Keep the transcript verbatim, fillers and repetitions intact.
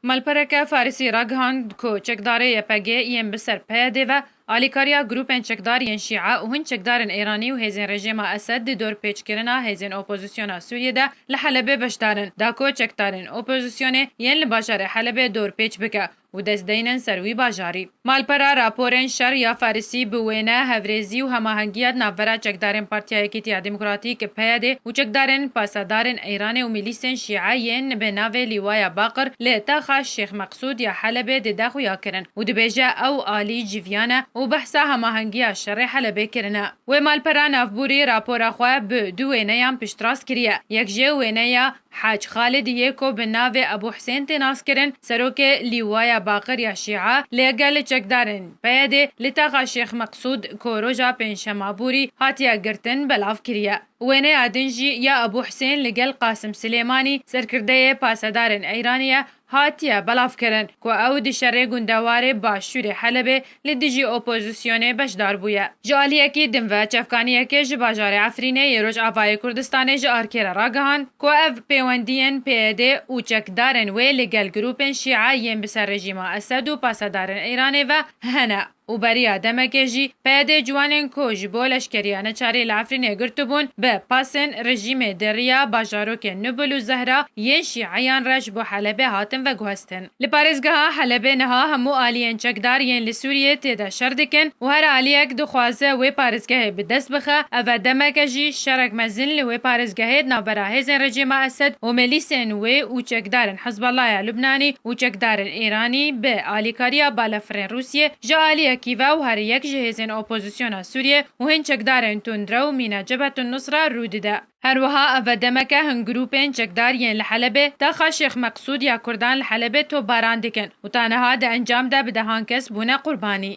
Malpereke Farisî ragihand ku çekdarê Y P G yên bi ser P Y D ve alîkariya grûpên çekdar yên Şîe û hin çekdarên Îranî û hêzên rejîma Esed di dorpêçkirina hêzên opozisyona Sûriyê de li Helebê beşdar in, da ku çekdarên opozisyonê yên li bajarê Helebê dorpêç bike û dest deynin ser wî bajarî. Malpera raporên şer ya Farisî bi wêne, hevrêzî û hemahengiya di navbera çekdarên Partiya Yekîtiya Demokratîk, P Y D, û çekdarên pasedarên Îranê û milîsên Şîe yên bi navê Lîwaya Baqir li taxa Şêx Meqsûd ya Helebê dide xuya kirin û dibêje ew alî civiyane û behsa hemahengiya şerê Helebê kirine. Wê malpera navborî rapora xwe bi du wêneyan piştrast kiriye. Yek jê wêneya Hec Xalidî yê ku bi navê Ebû Hisên tê naskirin, serokê Lîwaya Baqir ya Şîa lê gel çekdarên P Y D li taxa Şêx Meqsûd ku roja pêncşema borî hatiye girtin, belav kiriye. Wêneya din jî ya Ebû Hisên li gel Qasim Silêmanî, serkirdeyê pasedarên Îranî ye, hatiye belavkirin ku ew di şerê gundewarê başûrê Helebê li dijî opozisyonê beşdar bûye. Ji aliyekî din ve çavkaniyekê ji bajarê Efrînê yê Rojavayê Kurdistanê ji arkê re ragihand ku ev pêwendiyên P Y D û çekdarên wê li gel grûpên Şîa yên bi ser rejîma Esed û pasedarên Îranê ve hene û beriya demekê jî P Y D ciwanên ku ji bo leşkeriya neçarî li Efrînê girtibûn, bi pasên rejîmê di riya bajarokên Nubul û Zehra yên Şîeyan re ji bo Helebê hatin veguhestin. Li parêzgeha Helebê niha hemû aliyên çekdar yên li Sûriyê tê de şer dikin û her aliyek dixwaze wê parêzgehê bi dest bixe. Ev e demeke jî şerek mezin li wê parêzgehê di navbera hêzên rejîma Esed û milîsên wê û çekdarên Hizbullah ya Lubnanî û çekdarên Îranî bi alîkariya balafirên Rûsiyê ji aliyekî ve û her yek ji hêzên opozisyona Sûriyê û hin çekdarên tundrew mîna Cebhetun Nusra rû dide. Her wiha ev e demeke hin grûpên çekdar yên li Helebê, taxa Şêx Meqsûd ya Kurdan li Helebê topbaran dikin û ta niha di encam de bi dehan kes bûne qurbanî.